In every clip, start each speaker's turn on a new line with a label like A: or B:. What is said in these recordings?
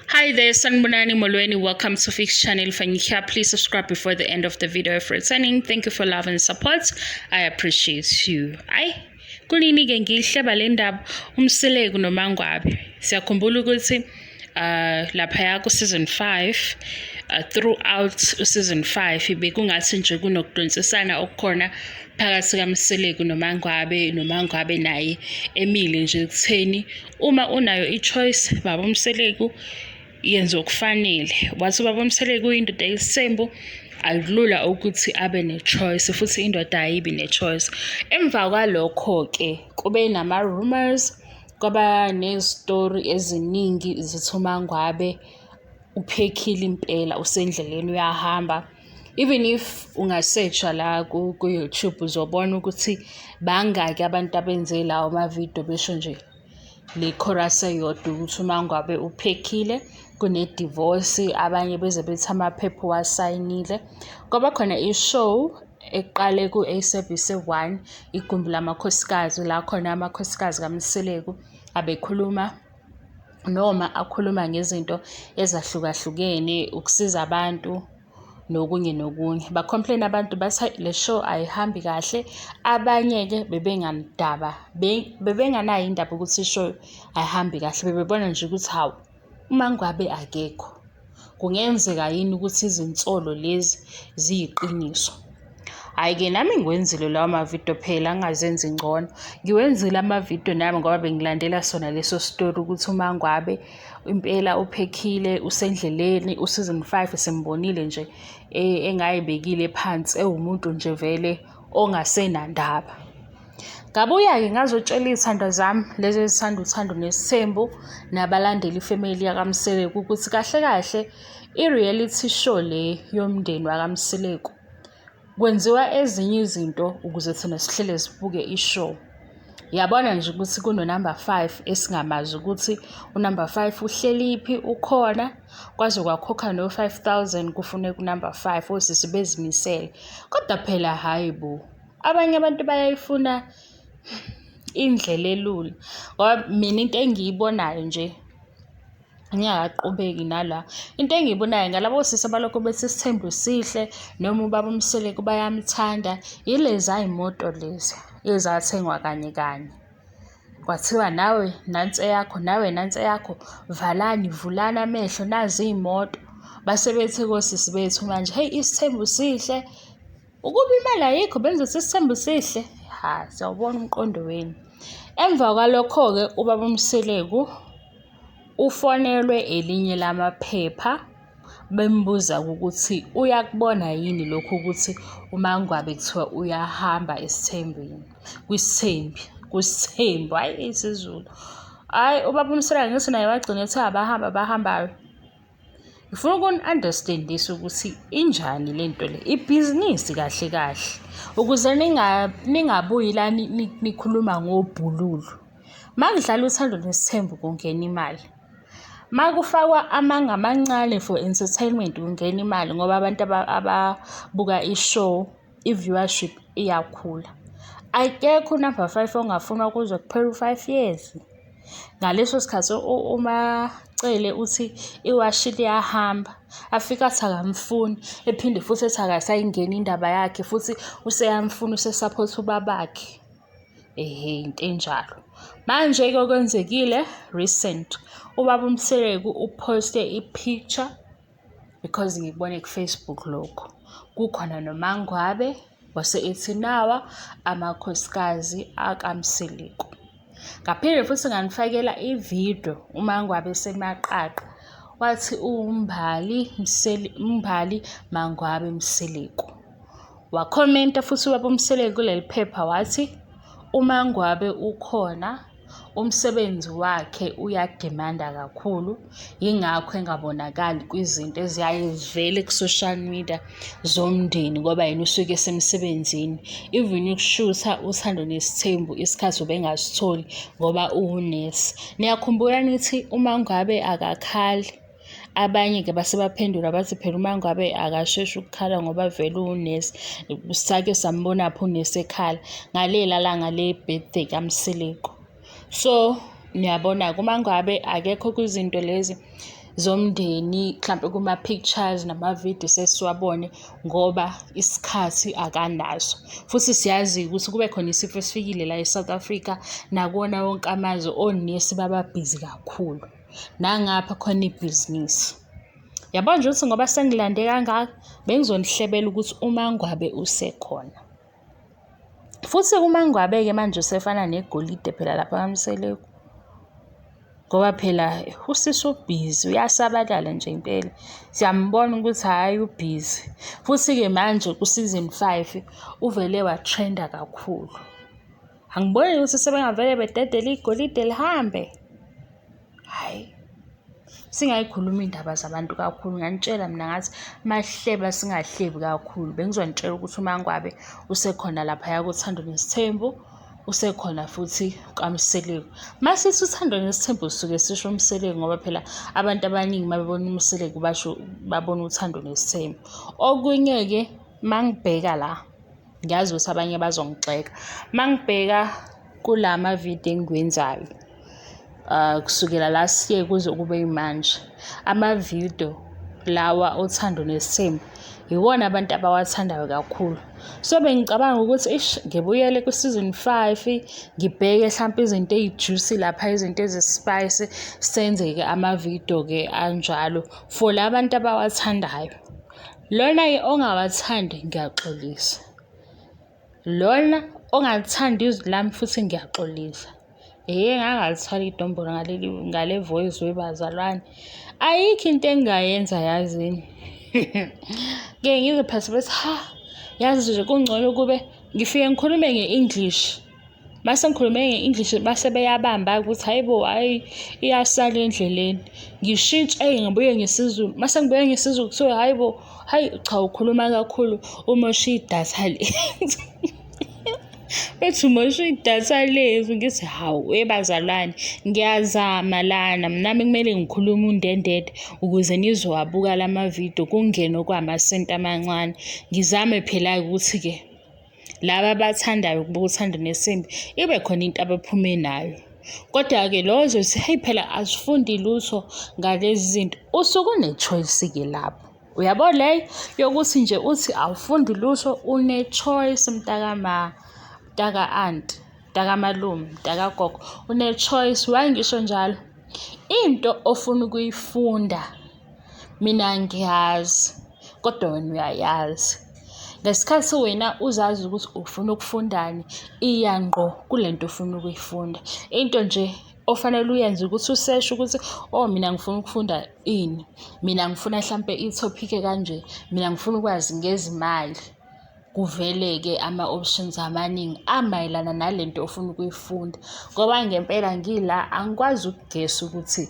A: Hi there, Sanibonani Molweni. Welcome to Fix Channel. If you're here, please subscribe before the end of the video. If returning, thank you for love and support. I appreciate you. Ayi, kunini-ke ngiyihleba le ndaba uMseleku noMangwabe. Siyakhumbula ukuthi laphaya ku-season 5 throughout season 5 bekungathi nje kunokudonsisana okukhona phakathi kaMseleku noMangwabe, noMangwabe naye emile nje ekutheni uma unayo i-choice baba uMseleku yenza okufanele. Wathi ubaba uMseleku uyindoda yesithembu, akulula ukuthi abe ne-choice futhi indoda ayibi ne-choice. Emva kwalokho-ke kube nama-rumours, kwaba nezitori eziningi zithi uMangwabe uphekhile impela usendleleni uyahamba. Even if unga-search-a la ku-YouTube uzobona ukuthi bangaki abantu abenze lawo mavidiyo besho nje le chorus eyodwa ukuthi uMangwabe uphekhile, kune-divorce, abanye beze bethi amaphepha uwasayinile. Kwaba khona i-show eqale ku-SABC 1, Igumbi Lamakhosikazi, la khona amakhosikazi kaMseleku abekhuluma noma akhuluma ngezinto ezahlukahlukene ukusiza abantu nokunye nokunye. Ba-complain abantu bathi hayi le show ayihambi kahle. Abanye-ke bebenganandaba, bebenganayo indaba ukuthi i-show ayihambi kahle, bebebona nje ukuthi hawu uMangwabe akekho. Kungenzeka yini ukuthi izinsolo lezi ziyiqiniso? Hhayi-ke nami ngiwenzile lawo mavidiyo phela ngingazenzi ngcono. Ngiwenzile amavidiyo nami ngoba bengilandela sona leso sitori ukuthi uMangwabe impela uphekhile, usendleleni, u-season 5 simbonile nje engayibekile phansi, ewumuntu nje vele ongasenandaba. Ngabuya-ke ngazotshela iy'thandwa zami lezi ezithanda uthando nesithembu nabalandeli ifemeli yakaMseleku ukuthi kahle kahle i-reality show le yomndeni wakaMseleku kwenziwa ezinye izinto ukuze thina sihlele sibuke i-show. Yabona nje ukuthi kuno-number 5 esingamazi ukuthi u-number 5 uhleliphi, ukhona, kwaze kwakhokha no-5 000 kufuneka u-number 5, osisi bezimisele. Kodwa phela hhayi bo, abanye abantu bayayifuna indlela elula ngoba mina into engiyibonayo nje ngingakaqhubeki nala, into engiyibonayo ngalabo sisi abalokhu bethi isithembu sihle noma ubaba uMseleku bayamthanda, yileza y'moto lezi ezathengwa kanye kanye. Kwathiwa nawe nansi eyakho, nawe nansi eyakho, valani, vulani amehlo nazi iy'moto. Base bethi kosisi bethu manje, hheyi isithembu sihle, ukuba imali ayikho bengizothi isithembu sihle. Ha, siyawubona umqondo wenu. Emva kwalokho-ke ubaba uMseleku ufonelwe elinye lamaphepha bembuza ukuthi uyakubona yini lokhu ukuthi uMangwabe kuthiwa uyahamba esithembeni, kwisithembi, kwisithembu, hhayi isiZulu. Hhayi ubaba uMseleku angithi naye wagcina ethi abahambe abahambayo. Ngifuna ukuni-understand-isa ukuthi injani le nto le, ibhizinisi kahle kahle ukuze ningabuyi la nikhuluma ngobhululu. Uma kudlala uthando nesithembu kungena imali. Uma kufakwa amanga amancane for entertainment kungena imali ngoba abantu ababuka i-show i-viewership iyakhula. Akekho u-number 5 ongafunwa kuze kuphele u-5 years. Ngaleso sikhathi uMaCele uthi iwashi liyahamba, afike athi akamfuni, ephinde futhi ethi akasayingeni indaba yakhe futhi useyamfuna use-support-a ubabakhe. Ehhe, into enjalo. Manje-ke okwenzekile recent, ubaba uMseleku uphoste i-picture because ngikubone ku-Facebook lokho. Kukhona noMangwabe wase ethi nawa amakhosikazi akaMseleku. Ngaphinde futhi nganifakela ividiyo uMangwabe esemaqaqa wathi uMbali Mbali Mangwabe Mseleku. Wakhomenta futhi ubaba uMseleku kuleli phepha wathi uMangwabe ukhona, umsebenzi wakhe uyadimanda kakhulu, yingakho engabonakali kwizinto eziyaye zivele ku-social media zomndeni ngoba yena usuke esemsebenzini. Even ukushutha uthando nesithembu isikhathi ubengasitholi ngoba uwunesi. Niyakhumbula nithi uMangwabe akakhali? Abanye-ke base baphendula bathi phela uMangwabe akasheshi ukukhala ngoba vele uwunesi. Sake sambonaphi unesi ekhala ngalela langa le-birthday kaMseleku. So niyabona-ke uMangwabe akekho kwizinto lezi zomndeni mhlampe kuma-pictures nama-video sesiwabone ngoba isikhathi akanaso. Futhi siyazi ukuthi kube khona isifo esifikile la e-South Africa nakuwona wonke amazwe onesi baba-busy kakhulu. Nangapha khona ibhizinisi. Yabo nje ukuthi ngoba sengilande kangaka bengizonihlebela ukuthi uMangwabe usekhona. Futhi uMangwabe-ke manje usefana negolide phela lapha kaMseleku. Ngoba phela usisi ubhizi uyasabalala nje impela. Siyambona ukuthi hhayi ubhizi. Futhi-ke manje ku-season 5 uvele wa-trend-a kakhulu. Angiboni ukuthi sebengavele bededele igolide lihambe. Hhayi, singayikhulumi iy'ndaba zabantu kakhulu nganitshela mina ngathi mahleba singahlebi kakhulu. Bengizonitshela ukuthi uMangwabe usekhona laphaya kuThando Nesithembu, usekhona futhi kwaMseleku. Masithi uThando Nesithembu sisuke sisho uMseleku ngoba phela abantu abaningi uma bebona uMseleku basho babona uThando Nesithembu. Okunye-ke uma ngibheka la, ngiyazi ukuthi abanye bazongigxeka, uma ngibheka kula mavidiyo engiwenzayo, kusukela last year kuze kube yimanje, amavidiyo lawa oThando Nesithembu iwona abantu abawathandayo kakhulu. So bengicabanga ukuthi eish ngibuyele ku-season 5 ngibheke hlampe izinto ey'juicy lapha, izinto ezi-spicy, senze-ke amavidiyo-ke anjalo for la bantu abawathandayo. Lona-ke ongawathandi ngiyaxolisa. Lona ongalithandi izwi lami futhi ngiyaxolisa. Hhe ngangalithwala idombolo ngaleli ngale voice webazalwane. Ayikho into engingayenza yazini. Ngeke ngizwe phela bethi ha yazi nje kungcono kube ngifike ngikhulume nge-English. Mase ngikhulume nge-English base beyabamba ukuthi hhayi bo, hhayi iyasala endleleni. Ngishintshe ngibuye ngesiZulu, mase ngibuye ngesiZulu kuthiwe hhayi bo, hhayi cha ukhuluma kakhulu umosha idatha lethu. Bethi umosha idatha lethu, ngithi hawu webazalwane ngiyazama lana nami kumele ngikhulume undendede ukuze nizowabuka la mavidiyo kungene okwamasenti amancane. Ngizame phela-ke ukuthi-ke laba abathandayo ukubuka uThando Nesimbi ibe khona into abaphume nayo. Kodwa-ke lo ozothi heyi phela asifundi lutho ngalezi zinto, usuke une-choice-ke lapho. Uyabo leyo yokuthi nje uthi awufundi lutho une-choice mntakama, mntaka-anti, mntakamalume, mntakagogo, une-choice. Why ngisho njalo? Into ofuna ukuyifunda mina ngiyazi kodwa wena uyayazi. Ngesikhathi wena uzazi ukuthi ufuna ukufundani, iya ngqo kule nto ofuna ukuyifunda. Into nje ofanele uyenze ukuthi useshe ukuthi oh mina ngifuna ukufunda ini, mina ngifuna hlampe i-topic ekanje, mina ngifuna ukwazi ngezimali. Kuvele-ke ama-options amaningi amayelana nale nto ofuna ukuyifunda. Ngoba ngempela ngila angikwazi ukugesa ukuthi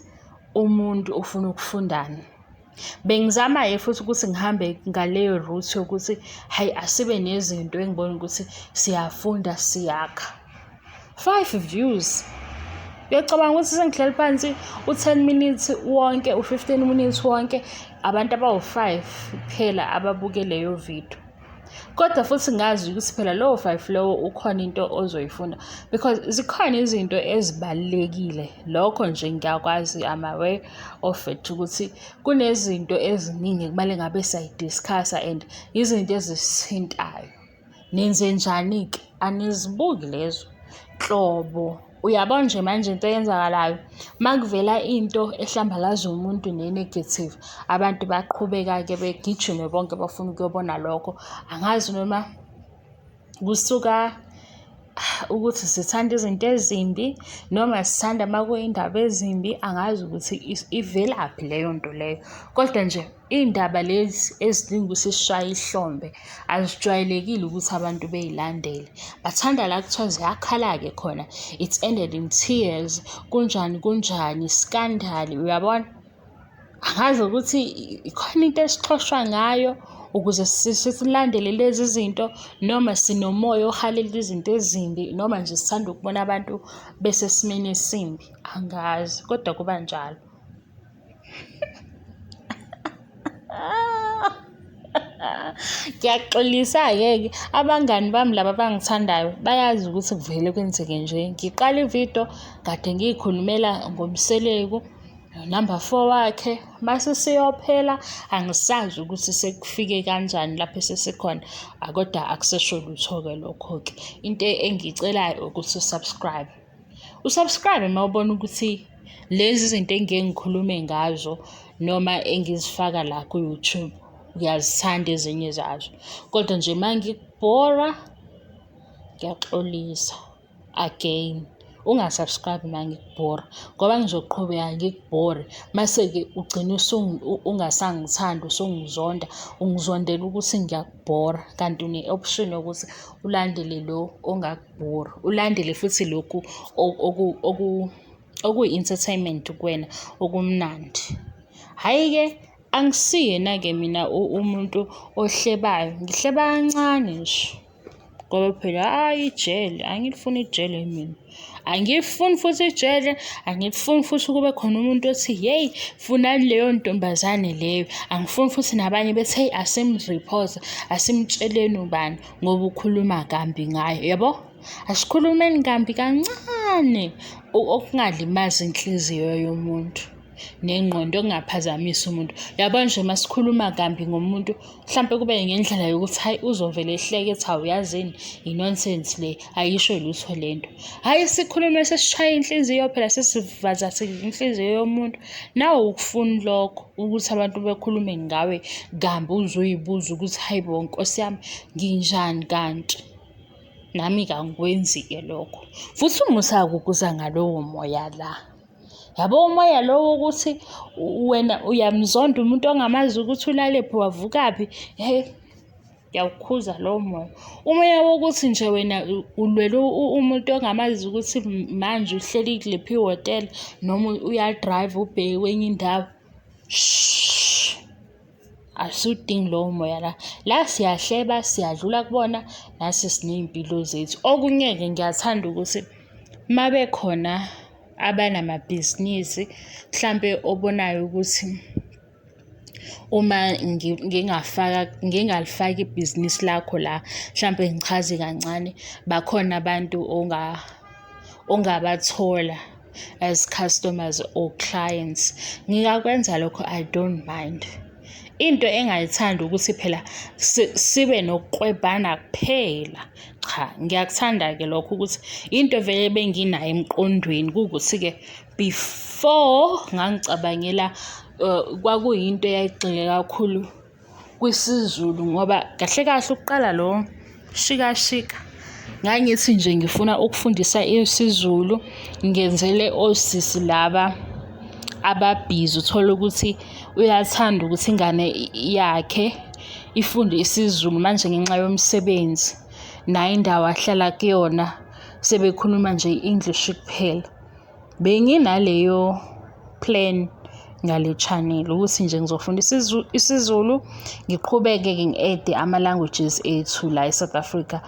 A: umuntu ufuna ukufundani. Bengizama-ke futhi ukuthi ngihambe ngaleyo route yokuthi hhayi asibe nezinto engibona ukuthi siyafunda siyakha. 5 views. Uyacabanga ukuthi sengihleli phansi u-10 minutes wonke, u-15 minutes wonke, abantu abawu-5 kuphela ababuke leyo video. Kodwa futhi ngazi ukuthi phela lowo 5 lowo ukhona into ozoyifunda because zikhona izinto ezibalulekile. Lokho nje ngiyakwazi, I'm aware of it ukuthi kunezinto eziningi ekumele ngabe siyayi-discuss-a and izinto ezisithintayo. Nenzenjani-ke? Anizibuki lezo nhlobo. Uyabo nje manje into eyenzakalayo, uma kuvela into ehlambalaza umuntu ne-negative, abantu baqhubeka-ke begijime bonke bafuna ukuyobona lokho. Angazi noma kusuka ukuthi sithanda izinto ezimbi noma sithanda uma kuyindaba ezimbi, angazi ukuthi ivelaphi leyo nto leyo. Kodwa nje iy'ndaba lezi ezidinga ukuthi sishaye ihlombe azijwayelekile ukuthi abantu bey'landele. Bathanda la kuthiwa ziyakhala-ke khona, it's ended in tears, kunjani kunjani, scandal, uyabona? Angazi ukuthi ikhona into esixhoshwa ngayo ukuze silandele lezi zinto noma sinomoya ohalela izinto ezimbi noma nje sithanda ukubona abantu besesimeni esimbi, angazi kodwa kuba njalo. Ngiyaxolisa-ke ke abangani bami laba abangithandayo bayazi ukuthi kuvele kwenzeke nje. Ngiqala ividiyo kade ngiyikhulumela ngoMseleku. No-number four wakhe mase siyophela, angisazi ukuthi sekufike kanjani lapho esesikhona, kodwa akusesho lutho-ke lokho-ke. Into engiyicelayo ukuthi u-subscribe. U-subscribe uma ubona ukuthi lezi zinto engike ngikhulume ngazo noma engizifaka la ku-YouTube uyazithanda ezinye zazo. Kodwa nje uma ngikubhora, ngiyaxolisa again. Unga-subscribe uma ngikubhora ngoba ngizoqhubeka ngikubhore mase-ke ugcine ungasangithandi usungizonda, ungizondela ukuthi ngiyakubhora kanti une-option yokuthi ulandele lo ongakubhori, ulandele futhi lokhu okuyi-entertainment kuwena okumnandi. Hhayi-ke angisiyena-ke mina umuntu ohlebayo, ngihleba kancane nje. Ngoba phela hhayi ijele, angilifuni ijele mina. Angilifuni futhi ijele, angilifuni futhi kube khona umuntu othi yeyi funani leyo ntombazane leyo. Angifuni futhi nabanye bethi hheyi asimriphothe, asimtsheleni ubani ngoba ukhuluma kambi ngaye, yabo? Asikhulumeni kambi kancane okungalimazi inhliziyo yomuntu nengqondo, okungaphazamisi umuntu. Uyabona nje uma sikhuluma kambi ngomuntu, mhlampe kube ngendlela yokuthi hhayi uzovele ehleke ethi hawu yazini i-nonsense le, ayisho lutho le nto. Hhayi sikhulume sesishaya inhliziyo phela sesivazathekile inhliziyo yomuntu. Nawe awukufuni lokho ukuthi abantu bekhulume ngawe kambi uze uy'buze ukuthi hhayi bo Nkosi yami nginjani kanti? Nami-ke angikwenzi-ke lokho. Futhi umusa-ke ukuza ngalowo moya la. Yabo umoya lo wokuthi wena uyamzonda umuntu ongamazi ukuthi ulalephi wavukaphi, hhe ngiyawukhuza lowo moya. Umoya wokuthi nje wena ulwela umuntu ongamazi ukuthi manje uhleli kuliphi ihhotela noma uyadrayiva ubheke kwenye indawo, shh. Asiwudingi lowo moya la. La siyahleba, siyadlula kubona, nasi siney'mpilo zethu. Okunye-ke ngiyathanda ukuthi uma bekhona abanamabhizinisi mhlampe obonayo ukuthi uma ngingafaka, ngingalifaka ibhizinisi lakho la, mhlampe ngichaze kancane, bakhona abantu ongabathola as customers or clients. Ngingakwenza lokho, I don't mind. Into engayithandi ukuthi phela sibe nokuqwebhana kuphela. Cha, ngiyakuthanda-ke lokho ukuthi into vele benginayo emqondweni kuwukuthi-ke before ngangicabangela kwakuyinto eyayigxile kakhulu kwisiZulu ngoba kahle kahle ukuqala lo shikashika ngangithi nje ngifuna ukufundisa isiZulu ngenzele osisi laba ababhizi, uthole ukuthi uyathanda ukuthi ingane yakhe ifunde isiZulu manje ngenxa yomsebenzi nayo indawo ahlala kuyona sebekhuluma nje i-English kuphela. Benginaleyo plan ngale channel ukuthi nje ngizofundisa isiZulu ngiqhubeke-ke ngi-add-e ama-languages ethu la e-South Africa.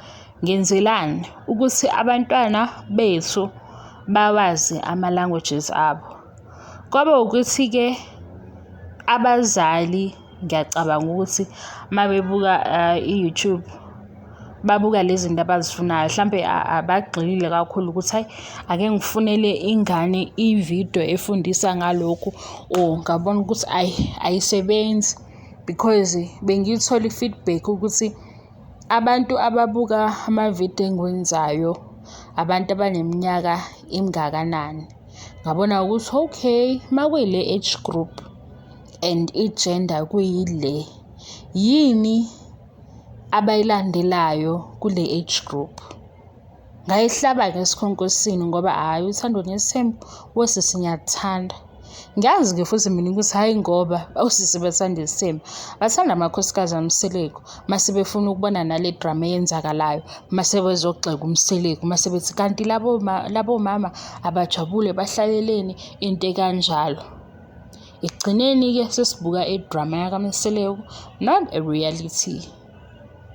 A: Ngenzelani? Ukuthi abantwana bethu bawazi ama-languages abo. Kwaba ukuthi-ke abazali ngiyacabanga ukuthi uma bebuka i-YouTube babuka lezi zinto abazifunayo hlampe abagxilile kakhulu ukuthi hhayi ake ngifunele ingane ividiyo efundisa ngalokhu or ngabona ukuthi ayi ayisebenzi because bengiyithola i-feedback ukuthi abantu ababuka amavidiyo engiwenzayo abantu abaneminyaka engakanani. Ngabona ukuthi okay, uma kuyile age group and i-gender kuyile, yini abayilandelayo kule age group? Ngayihlaba-ke esikhonkosini ngoba hhayi uthando nesithembu wosisi ngiyakuthanda. Ngiyazi-ke futhi mina ukuthi hhayi ngoba osisi bathanda isithembu, bathanda amakhosikazi aMseleku mase befuna ukubona nale drama eyenzakalayo, mase bezogxeka uMseleku, mase bethi kanti labo labo mama abajabule bahlaleleni, into ekanjalo. Ekugcineni-ke sesibuka idrama yakaMseleku, not a reality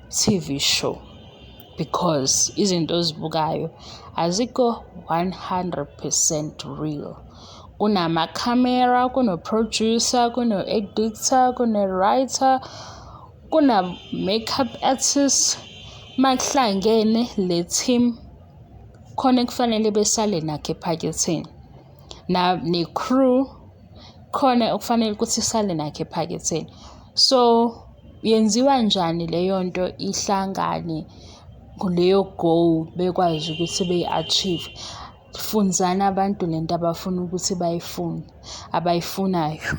A: TV show because izinto ozibukayo azikho 100% real. Kunamakhamera, kuno-producer, kuno-editor, kune-writer, kuna-makeup artist. Makuhlangene le team khona ekufanele besale nakho ephaketheni. Ne-crew Khona okufanele ukuthi sale nakho ephaketheni. So yenziwa njani leyo nto ihlangane leyo goal bekwazi ukuthi beyi-achieve? Funzani abantu lento abafuna ukuthi bayifune, abayifunayo.